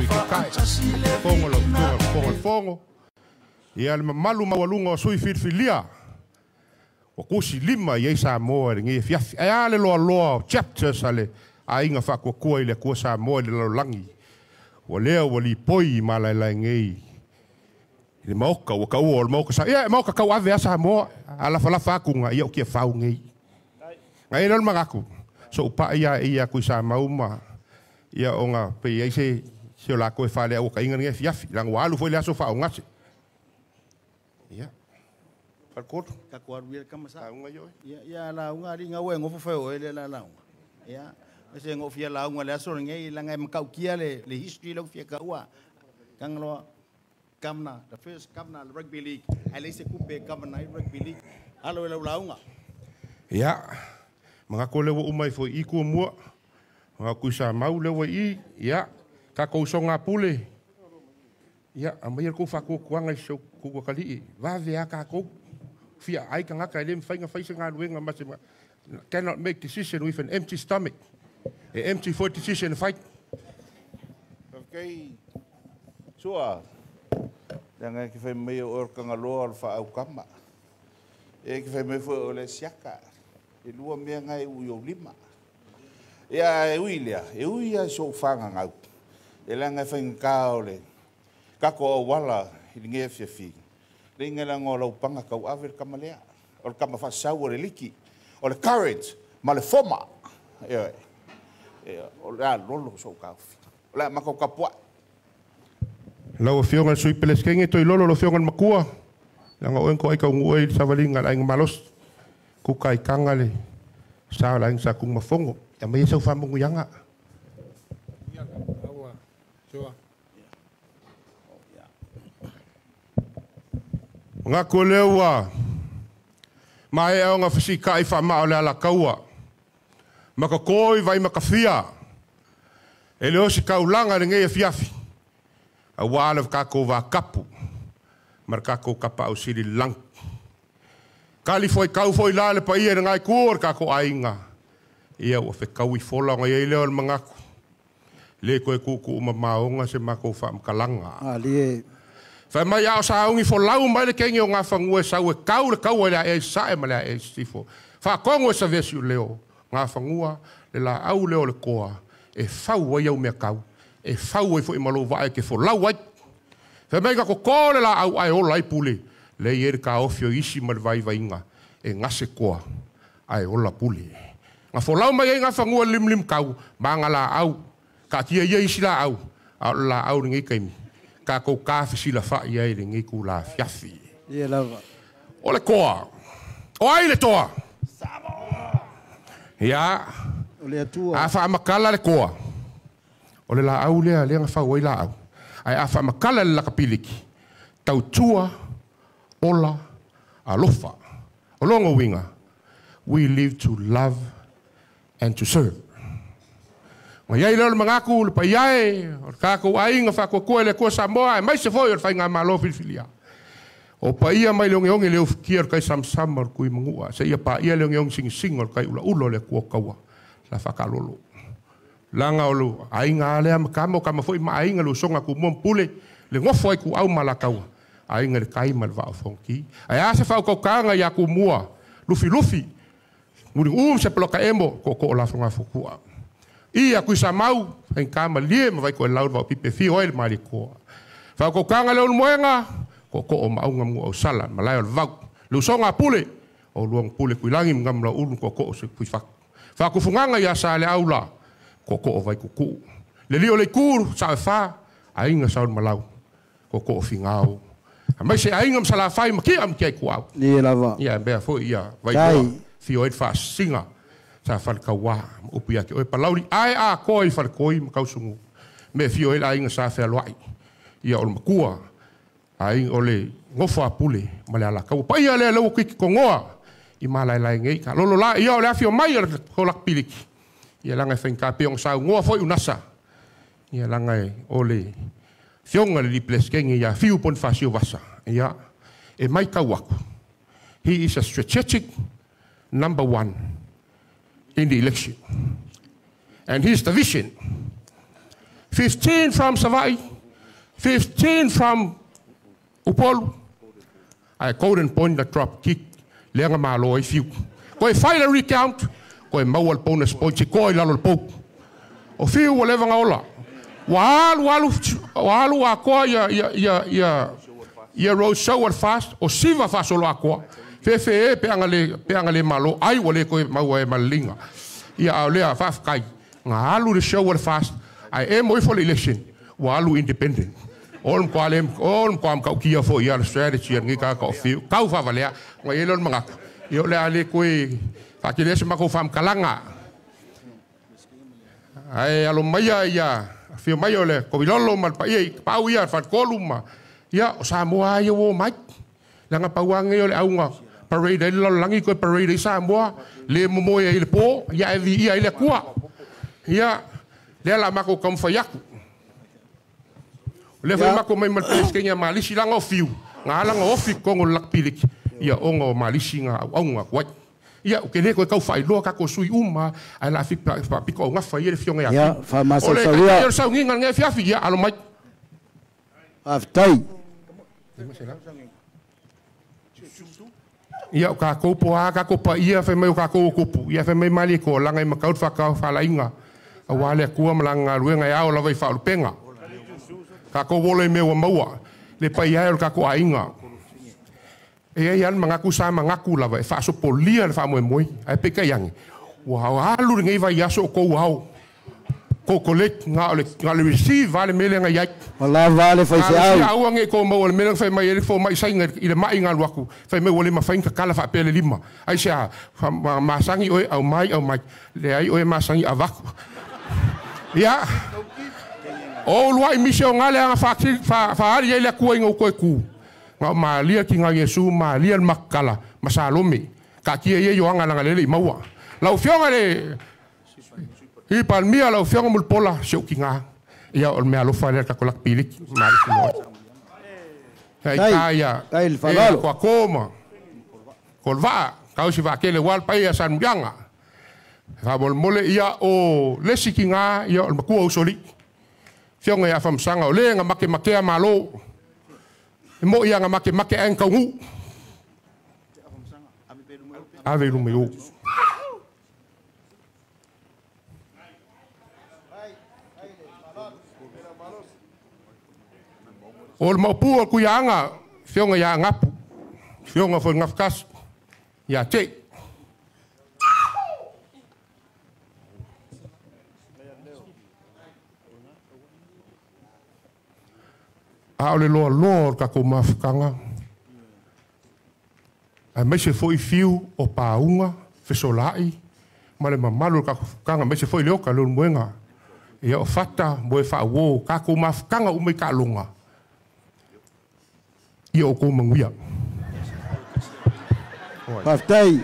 Taitai, Fofoga o lau Afioga i le Fofoga o le Fono, ia le mamalu maualuga o sui filifilia ua tusi lima i ai Samoa i lenei afiafi. Ae a le loaloa o chapters a le Aiga Faatuatua i le Atua Samoa i le lalolagi, ua lea ua lipoi i malaelae nei i le maota ua taua o le maota sa ia e maota tauave a Samoa a lafalafa atu na ia o Tiafau nei. Na i ai lea o le manatu, sou pai ia e ia atu i Samau ma ia ona pe i ai se se o latou e faaleauataina lenei afiafi, leaga ua alu foi le aso faaogase. Ia. Faletolu. Tatou alu ia le tama sa. Lauga ia oe. Ia, ia lauga alii gaua e gofo fai o oe lea la lauga. Ia, ese go fia lauga le aso lenei leaga e matautia le history lea ou fia taua. Tagaloa governor, the first governor of the rugby league, ae leai se tupe e govern ai rugby league. Alo i lau lauga. Ia, manatu o lea ua uma ai foi i i Tumua, manatu i Samau lea ua i i, ia, tatou usoga a Pule, ia, aumaia le tou faatuatuaga i si ou atalii, vave lava tatou, fia ai tagata e le mafai ona fai se galuega ma se, cannot make decision with an empty stomach. E empty foi decision e fai. Faafetai Sua, leaga e te fai mai o oe o le Tagaloa o le faaaukama. E te fai mai foi o le siaka. E lua mea na e uu i ou lima. Ia, ae ui i lea, e ui lava i sou fagagau, e leaga e faigata o le tatou auala i lenei afiafi, leiga leaga o lau paga tauave le tama lea. O le tama faasau o le liki, o le current ma le former. Ioe. O le a lolo sou taofi. O le a matou tapuai. Lau Afioga i le Sui Pelesetene Toilolo, lau Afioga i le Matua, leaga o oe na toai taunuu ai i le savaliga a le Aiga Malosi, kuka i taga le sa o le Aiga Sa Tunumafono. E aumaia sau faamanuiaga. Manatu o lea ua maea ona fesikai faamaa o le Alataua ma toto i Vaimatafia e le ositaulaga i lenei afiafi, aua le tatou vatapu ma le tatou Tapaau Sili i le lagi. Talifuaitau foi la le paia i lena itu o le tatou aiga, ia ua fetaui fola ona i ai lea o le manatu, le toe tuutuumamaoga se matou faamatalaga. Malie. Fai mai a o sauni folau mai le kenge o Gafanua e sau e tau le taua i le aea i sasae ma le aea i sisifo. Faatonu e Savea Siuleo, Gafanua, le laau lea o le toa e fau ai au meatau, e fau ai foi ma lou vaa e te folau ai. Fai mai na toto le laau ae ola ai pule, lea e i ai le taofi o isi ma le vaivaiga e gase toa ae ola pule. Na folau mai ai Gafanua i le limulimutau ma ana laau, taatia ia isi laau, a o le laau i lenei taimi, tatou tafesilafai ai i lenei itula afiafi. Ia lava. O le toa. O ai le toa? Ia. O le Atua. A faamatala le toa, o le laau lea, lea na fau ai laau. Ae a faamatala le lakapiliki, tautua, ola, alofa. O lona uiga, we live to love and to serve. Ona i ai lea o le manatu, le paia e, o le tatou aiga faatuatua i le Atua Samoa, aemaise foi o le Faigamalo filifilia. O paia mai le ogeoge le ufitia o le tai samasama o le Tuimanua, seia paia le ogeoge sigisinga o le tai ulaula o le Atua o Taua, sa faataalolo. Leaga o le aiga lava lea ma tama, o tama foi ma aiga, le usoga a Tumua ma Pule, le nofo a Ituau ma Alataua, aiga i le tai ma le Vaa o Fonoti. Ae a se faautautaga ia Tumua, Lufilufi, Muliuu ma Sepolataemo, tootoo o Lafogafotua. I a Tuisamau, faigata malie ma Vaitoelau le vaopipi e fio ai le Malietoa. Faautautaga le Ulumoega, tootoo o Maauga ma Nuuausala, le malae o le vau. Le usoga a Pule, o Luang Pule Tuilagi ma Gamalaulu tootoo o Fuifatu. Faatufugaga ia Saleaula, tootoo o Vaituutuu. Le lio o le itu, Saoefa, aiga Saolemalau, tootoo o Figao. Aemaise aiga ma Salafai ma Tia ma Tiaituau. Ia lava. Ia mea foi ia Vailoa, fio ai le faasisiga sa Falekaua ma upu ia te oe Palauli ae atoa i Faletoi ma Kausugu. Mea fio ai le aiga sa Fealoai. Ia o le matua aiga o le nofo a Pule ma le Alataua. Paia lea lea ua tuiki togoa i malaelae nei. Ka lolo la ia o le afio mai o le Kolakipiliki. Ia leaga e faigata pei ona saunoa foi Unasa. Ia leaga e o le Afioga i le Peresetene ia Fiu Ponifasio Vasa, ia, e matau atu, he is a strategic number one in the election. And he's the vision. 15 from Savaii, 15 from Upolu. Ae Golden Point na drop kick lea na malo ai Fiu. Koe fai le recount, koe maua le bonus point si koe i lalo le pou. O Fiu ua leva na ola. Ua alu alu, ua alu atoa ia, ia, ia, ia, ia road show al fast, o siva faasolo atoa. Fefe e pe anga le, pe anga le malo, ai ua le koe maua e maliliga. Ia a o lea faafetai. Na alu le show al fast, ae emo ifo le election, ua alu independent. O le matua le, o le matua matautia foi ia le strategy a lenei tagata o Fiu. Tau faavalea, ona i ai lea o le manatu, ia o le a le toe faatele ai se matou faamatalaga. Ae alo maia ia afio mai o le Kovilolo ma le paia i Tapaau ia, le Faletolu ma ia o Samoa lava ia ua omai. Leaga pau lava lenei o le auga parade ai le lalolagi toe parade ai Samoa, le momoe ai i le po, ia ae viia ai le Atua. Ia, lea o le a matou taumafai atu. O lea foi matou omai ma le Peresetene a Malisi, leaga o Fiu, na ala ona ofi i totonu o le lakapiliki, ia ona o Malisi na auauna atu ai. Ia, ou te le toe tau faailoa tatou sui usufono uma lava, ae o le a faapitoaugafa ia le Afioga ia Ia, Fiu. O le faamasausauia. taitai o le sauniga i lenei afiafi, ia alo mai. Faafetai. Ia, o tatou po o a tatou paia fai mai o tatou o tupu, ia fai mai malie toalaga e matau le faatafalaina aua le Atua ma lana galuega e ao lava i faaulupega. Tatou ola i mea ua maua, le paia e o le tatou aiga. E i ai lava le manatu sa manatu lava e faasopolia le faamoemoe, ae peitai ane, ua alu lenei vaiaso o tou ao. Kou collect na o le na o le receive lava le mea lea na i ai. Ua lava le Talosia faifeau. aua ne i tou maua i le mea lea na fai mai ai le fomai Saina i le mai na alu atu, fai mai ua le mafai ona tatala faapea le lima. Aisea? Masani oe aumai aumai, leai oe masani avatu. Ia, o uluai misi o gale aga faaali ai le Atua ina ua toe tu. Na o Malia tina Iesu, Malia le Makakala ma Salome. Taatia ia Ioana leaga lea e le i maua. Lau Afioga i le i Palemia, lau Afioga Mulipola, si ou tina. Ia, o le meaalofa lea a le tatou lakapiliki. Malosi mo oe. Ia Tai, ita ia tai le e faaaloalo. atoatoa ma Kolevaa, tausi vaatele aua le paia Salemuliaga. Faamolemole ia o le isi tina ia o le matua usoalii. Afioga ia Famasaga o le na makemakea malo. E moi lava na makemake ae na taunuu. Ave i luma i o. O le maopu o le Tuiaana, Afioga ia Agapu, Afioga foi le Gafatasi, ia te. A o le loaloa o le tatou mafutaga, aemaise foi fiu o pauga, fesolaai, ma le mamalu o le tatou mafutaga, aemaise foi le oka, le ulumoega. Ia o fata, moe faauo, tatou mafutaga uma i taaloga, ia outou manuia. Faafetai.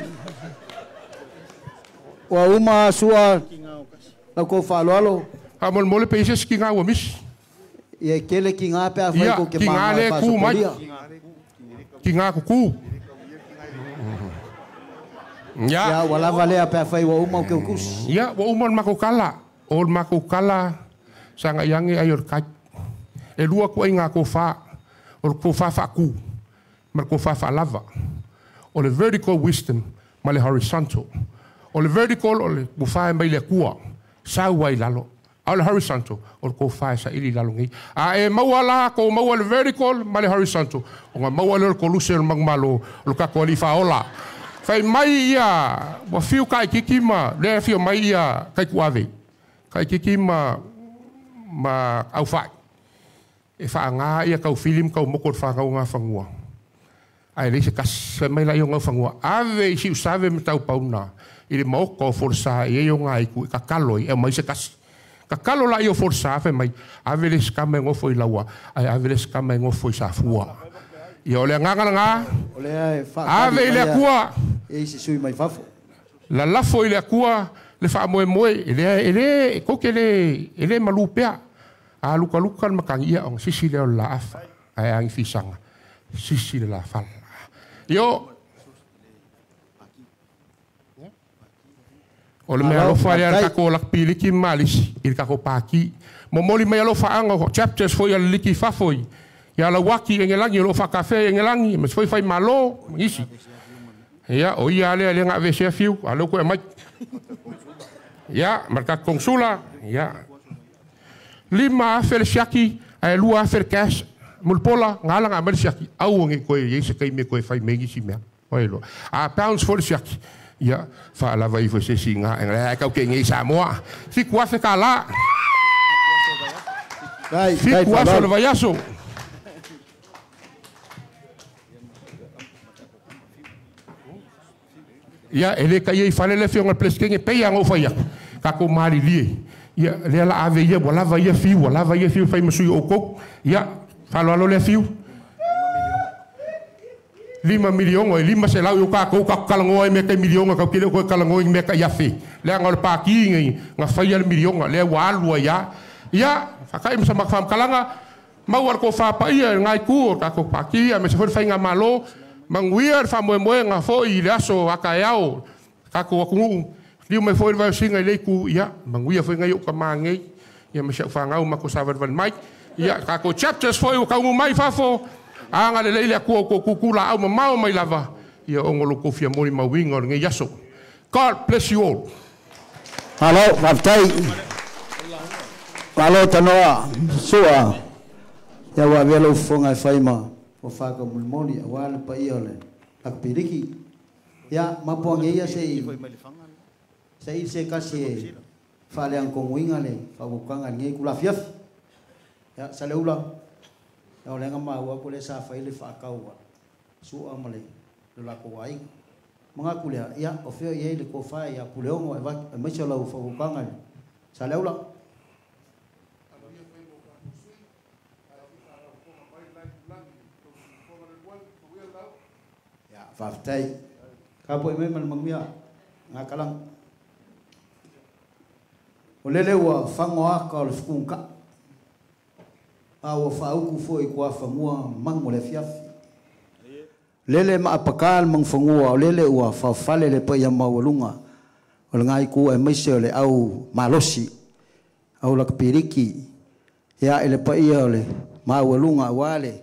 Ua uma sua lau kou faaaloalo. Faamolemole pe i ai se isi tiga ua misi. Ia e tele tiga pe afai Ia, tou te tiga maga lea e tu mai. faasopolia. Tiga kuku. Ia. Ia, ua lava lea pe afai ua uma o keukusi. Ia, ua uma le matou tala. O le matou tala, sagai ane ai o le kai. E lua ituaiga tofa. O le tofa faatu ma le tofa faalava. O le vertical wisdom ma le horizontal. O le vertical o le tofa e mai le Atua, sau ai i lalo. A o le horizontal, o le tofa e saili i lalo nei. A e maua la, tou maua le vertical ma le horizontal, ona maua lea o le koluse o le manumalo o le tatou Alii Faaola. Fai mai ia, ua fiu Kaikiki ma, lea e afio mai ia Kaikuave, Kaikiki ma, ma Aufai, e faaaga ia taufili ma taumoko o le fanau gafanua. Ae leai se tasi. Fai mai laia o Gaufanua, ave i Siusave ma Taupauna i le maota o Folasa e i ai o gaitu e tatalo ai e aumai se tasi. Tatalo laia o Folasa fai mai, ave le isi tama e nofo i Laua, ae ave le isi tama e nofo i Safua. Ia o le agaga lena, O lea e faatali ave i le mai a Atua. e isi sui mai fafo. Lalafo i le Atua le faamoemoe, e le, e le, tou te le, e le malu pea. A lukaluka le matagi, ia ona sisi lea o le laafa, ae agi fisaga, sisi le lafala. Io, O le mea alofa lea le tatou lakapiliki ma malisi i le tatou pāki. Momoli mai alofaaga chapters foi a le liki i fafo i ia Lauaki Egelagi o loo faakafea i Egelagi ma se foi Faimalo ma nisi. Ia o ia lea lea na aveesea Fiu a lea ua toe aumai. Ia ma le tatou konesula ia 5,000 le siaki ae 2,000 le cash. Mulipola na ala na aumai le siaki aua nei toe i ai se taimi e toe fai mai ai nisi mea. Oi loa. A pounds foi le siaki. Ia faalava ifo i se isi iga ae tau te i nei i Samoa. 7,000 tala. 7,000 o le vaiaso. Ia, e le taia i fale le afioga i le Peresetene, pei lava ona ou fai atu, tatou malilie. Ia, lea la ave ia, ua lava ia fiu, ua lava ia fiu e fai ma sui o outou. Ia, faaaloalo lea fiu. 5 miliona, e 500 i o tatou, tatou talanoa ai mea tai miliona, tatou te le o toe talanoa i ni mea tai afe. Leaga o le Pati nei na faia le miliona, lea ua alu ai lava. Ia, faata'i ma sa matou faamatalaga, maua le tofa paia i lena itu o le tatou Pati aemaise foi le faigamalo. Manuia le faamoemoega foi i le aso a taeao le tatou atunuu. Liliu mai foi le vaeosina i le itu, ia, manuia foi nai ou tama nei, ia ma si au fanau ma matou savalivali mai. Ia, tatou chapters foi ua taunuu mai i fafo, agalelei le Atua o outou tutu laau mamao mai lava, ia ona o lo outou fia molimauina o lenei aso. God bless you all. Malo faafetai. Malo tanoa Sua. Ia ua avea lou fofoga e fai ma tofa molimoli aua le paia o le lakapiliki. Ia mapuage ia se i saili se tasi e faaleagakogoina le faaopoopoga i lenei itula afiafi. Ia Saleula, ia o lea na maua atu lea sa fai le faatau a Sua ma le latou aiga. Manatu lea, ia o fea o i ai le tofa ia Puleono aemaise o lau faaopoopoga i Saleula. Ia, faafetai. Tapuai mai ma le manuia, Gakalaga. O lele ua fago aka o le fetugatai, a ua faautu foi i tuafanua manu o le afiafi. Lele maapaka le manufanua, o lele ua faofale le paia maualuga o lena itu aemaise o le au malosi, au lakapiliki, ia i le paia o le maualuga aua le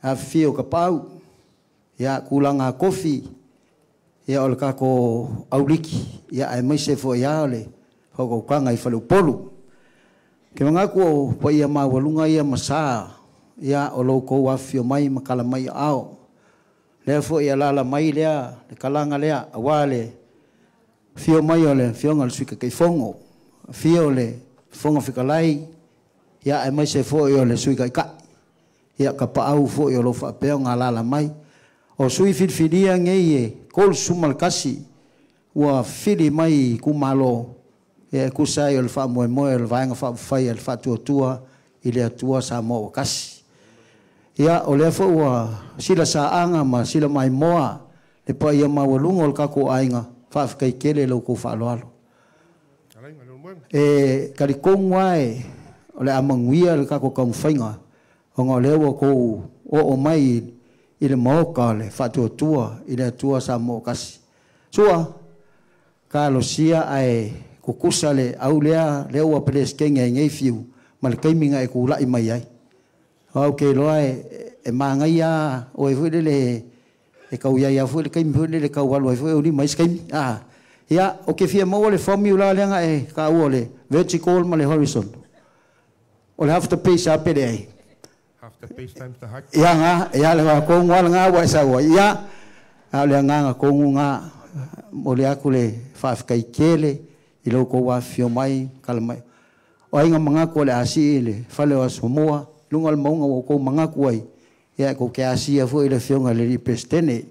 afifio o Kapaau, ia tulaga tofi, ia o le tatou auliki, ia aemaise foi lava o le faautautaga i Faleupolu. Ke manatu o paia maualuga ia ma sa, ia o lo outou afifio mai ma tala mai aao. Lea foi e alaala mai lea le kalaga lea aua le afio mai o le Afioga i le Sui Taitaifono, afio o le Fofoga Fetalai, ia aemaise foi o le Sui Taitai, ia Tapaau foi o lo o faapea ona alaala mai. O sui filifilia nei e 31 ua fili mai i itumalo e tusa ai o le faamoemoe o le Vaega Faaupufai a le Faatuatua i le Atua Samoa ua Tasi. Ia, o lea foi ua sila saaga ma sila maimoa le paia maualuga o le tatou aiga, faafetai tele i lo outou faaaloalo. E talitonu lava o le a manuia le tatou taumafaiga ona o lea ua outou oo mai i le Maota o le Faatuatua i le Atua Samoa ua Tasi. Sua, talosia ae tutusa le au lea, lea ua Peresetene ai nei Fiu ma le taimi na e tulai mai ai. Aua ou te iloa e manaia lava oe foi lele e tau i ai lava foi le taimi foi lele e tau alu ai foi ou lima i isi taimi. A, ia, ou te fia maua le formula lea na e taua o le vertical ma le horizontal. O le half the pace lava pe leai? Half the pace times the height. Ia nga, ia le va tonu lava lena ua e sau ai. Ia, a o le agaga tonu lena, momoli atu le faafetai tele i lo outou afifio mai ma tala mai. O ai na manatu o le a sii i le fale o Asomua, i luga o le mauga ua outou manatu ai, ia e tou te asia foi i le Afioga i le Alii Peresetene,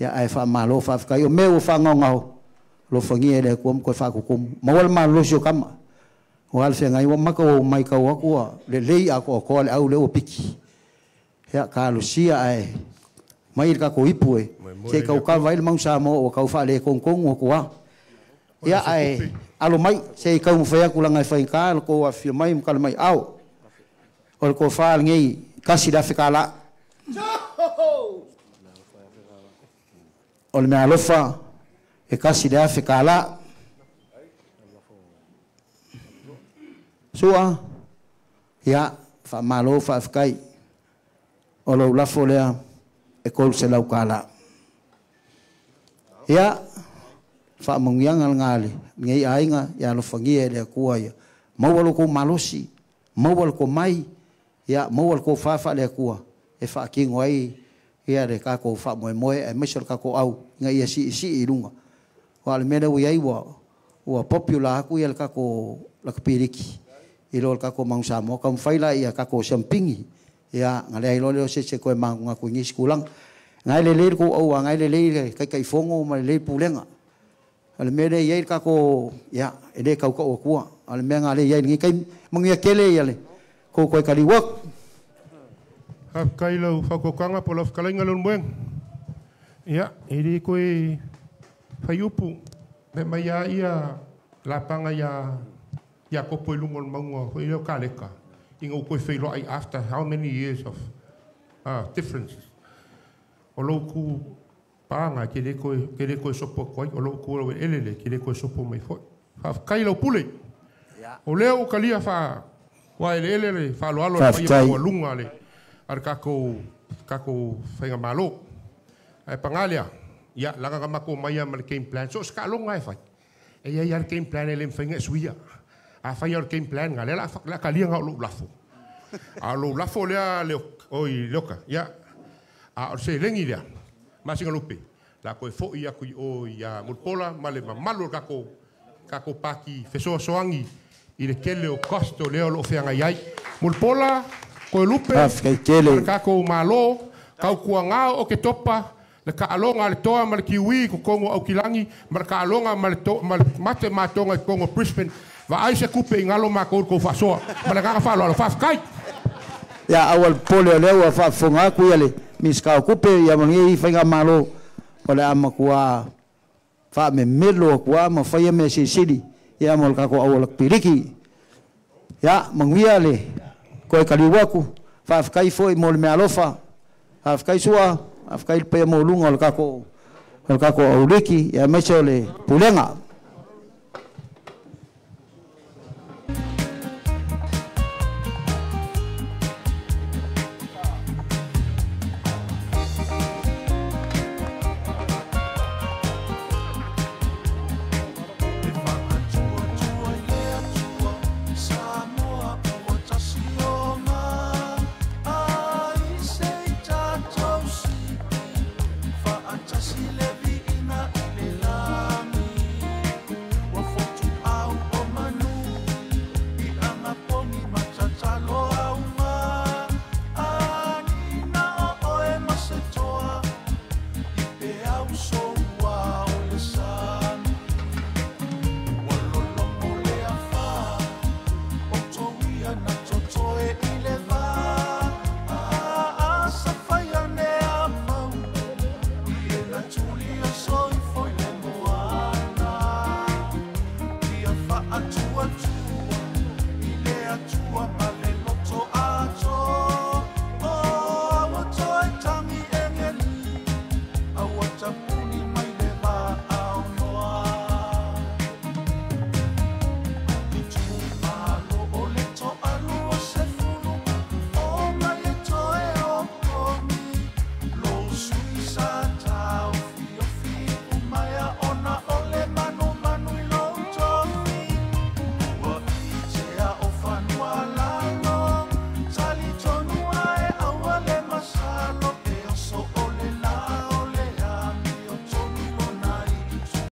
ia ae faamalo faafetai. O mea ua faagaogao, alofagia e le Atua ma toe faatutumu. Maua le malolosi o tama. Ua le feagai ua maka ua maitau atu ua lelei atoatoa le au lea ua piki. Ia talosia ae mai le tatou ipu e se i tau kava ai le mau Samoa ua tau faaletogutonu atu lava. Ia ae alo mai se i taumafai atu leaga e faigata lo tou afifio mai ma tala mai ao. O le tofa lenei $1,000. O le meaalofa e $1,000. Sua ia faamalo faafetai o lou lafo lea e 300 tala. Ia faamanuiaga lena lenei aiga ia alofagia e le Atua ia maua lo kou malosi, maua le tomai, ia maua le tofa faale-Atua e faatino ai ia le tatou faamoemoe aemaise o le tatou au ina ia siisii i luga. Aua o le mea lea ua i ai ua popular atu ia le tatou lakapiliki i lo le tatou Manu Samoa. Taumafai la ia tatou siamupini ia na leai loa lea o se isi e toe manatunatu i nisi tulaga. Na e lelei le tou auauna, e lelei le Taitaifono ma lelei le pulega. O le mea lea e i ai le tatou, ia, e le tautau atua, a o le mea lena lea e i ai i lenei taimi. Manuia tele ia le tou toe taliu atu. Faafetai i lau faautautaga po o lau fetalaiga Leulumoega. Ia, e le toe fai upu, fai mai lava ia lapaga ia Iakopo i luga o le mauga foi lea o Kaleka, ina ua toe feiloai after how many years of differences. O lou tu paga e te le toe, te le toe sopo atu ai, o lou tu laueleele lea e te le toe sopo mai foi. Faafetai i lau pule. O lea ua talia faa uaeleele le faaaloalo a le paia maualuga a le a le tatou tatou faigamalo. Ae paga lea, ia leaga na matou omai lava ma le game plan, so o se taaloga lava e fai, e i ai lava le game plan e le mafai ona e suia. Afai lava o le game plan lena, lea o le a o le a talia na o lou lafo. A o lou lafo lea oi Leota, ia, a o le seleni lea, masina lupe, o le a toe foi atu i o ia Mulipola ma le mamalu o le tatou tatou Pati fesoasoani i le tele o cost o lea o lo o feagai ai. Mulipola, Toelupe Faafetai tele. ma le tatou Malo, tautuana o Oketopa, le taaloga a le Toa ma le Kiwi i totonu o Aukilani ma le taaloga ma le ma le mate matoga i totonu o Brisbane, vaai se tupe i galo matou i le tou faasoa. Ma le agaga faaaloalo. Faafetai! Ia, aua le popole o lea ua faafofoga atu ia le Minisita o Tupe ia ma lenei faigamalo o le a matua faamemelo atu lava ma faia mea silisili ia mo le tatou auala piliki. Ia, manuia le toe taliu atu. Faafetai foi mo le meaalofa. Faafetai Sua, faafetai le paia maualuga o le tatou o le tatou auliki ia aemaise o le Pulega.